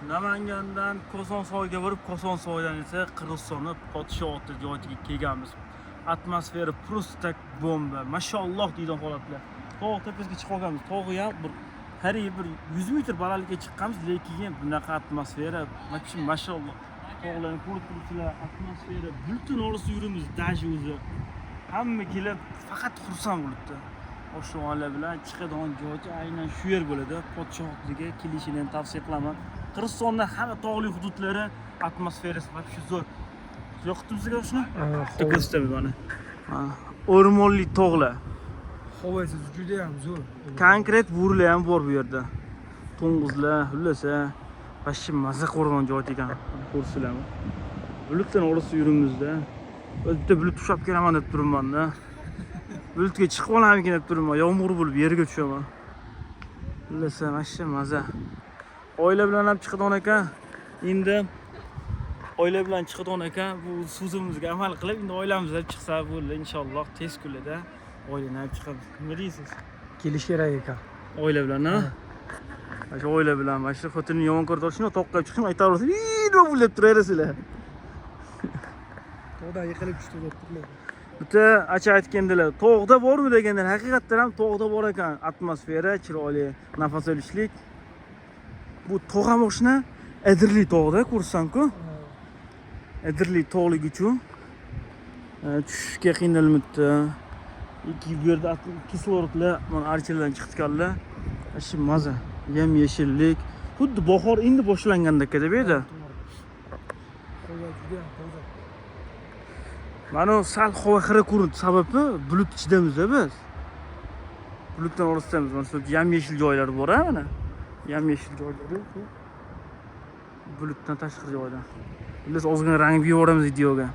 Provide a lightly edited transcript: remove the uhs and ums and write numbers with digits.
Namangandan Kosonsoyga borib, Kosonsoydan esa Qirg'izistonni podsho oti joyiga kelganmiz. Atmosfera просто bomba. Mashalloh deydigan holatlar. Tog' tepasiga chiqib olganmiz. Tog'i ham bir qariyb bir 100 metr balandlikka chiqqanmiz, lekin bunaqa atmosfera, вообще mashalloh. Tog'larni ko'rib turibsizlar, atmosfera, bulutni orasida yuribmiz, даже o'zi. Hamma kelib faqat xursand bo'libdi. Oshnavonlar bilan chiqadigan joyi aynan shu yer bo'ladi. Podshohligiga kelishini ham tavsiya qilaman. Qirg'izistonda hamma tog'li hududlari atmosferasi вообще zo'r. Yoqdimi sizga shuni? Bitta ko'rsataman mana. Ha, o'rmonli tog'lar. Havosi juda ham zo'r. Konkret bo'rilar ham bor bu yerda. To'ng'izlar, xullas, вообще maza ko'rgan joy ekan. Ko'rsizlarmi? Bulutlar orasida yuribmizda. O'zi bitta bulut ushlab kelaman deb turibman-da. Bulutga chiqib olarmikin deb turibman. Yomg'ir bo'lib yerga tushaman. Xullas, вообще maza. Oila bilan ham chiqadigan ekan. Endi oila bilan chiqadigan ekan. Bu so'zimizga amal qilib, endi oilamiz bilan chiqsa bo'ldi inshaalloh, tez kunlarda oilani ham chiqamiz. Nima deysiz? Kelish kerak ekan. Oila bilan, ha? Mana shu oila bilan, mana shu xotinni yomon ko'rib shuni toqqa chiqib aytaversa, nima deb turaverasizlar. Tog'dan yiqilib tushdi deb turlar. Bitta acha aytgandilar, tog'da bormi deganlar, haqiqatdan ham tog'da bor ekan. Atmosfera chiroyli, nafas olishlik. Bu tog' ham o'shna Idirli tog'da ko'rsam-ku. Idirli tog'ligi uchun tushishga qiynalmabdi. Ikki bu yerda kislorodlar mana archalardan chiqitganlar. Shu maza, yam yashillik. Xuddi bahor endi boshlangandek deb edi. Havo juda ham toza. Mana sal havo xira ko'rindi, sababi bulut ichidamiz biz. Bulutdan orasidamiz. Mana shu yam yashil joylar bor, ha, mana. Yam yashil joylari bu. Bulutdan tashqari joyda. Biz ozgina rang berib yuboramiz videoga.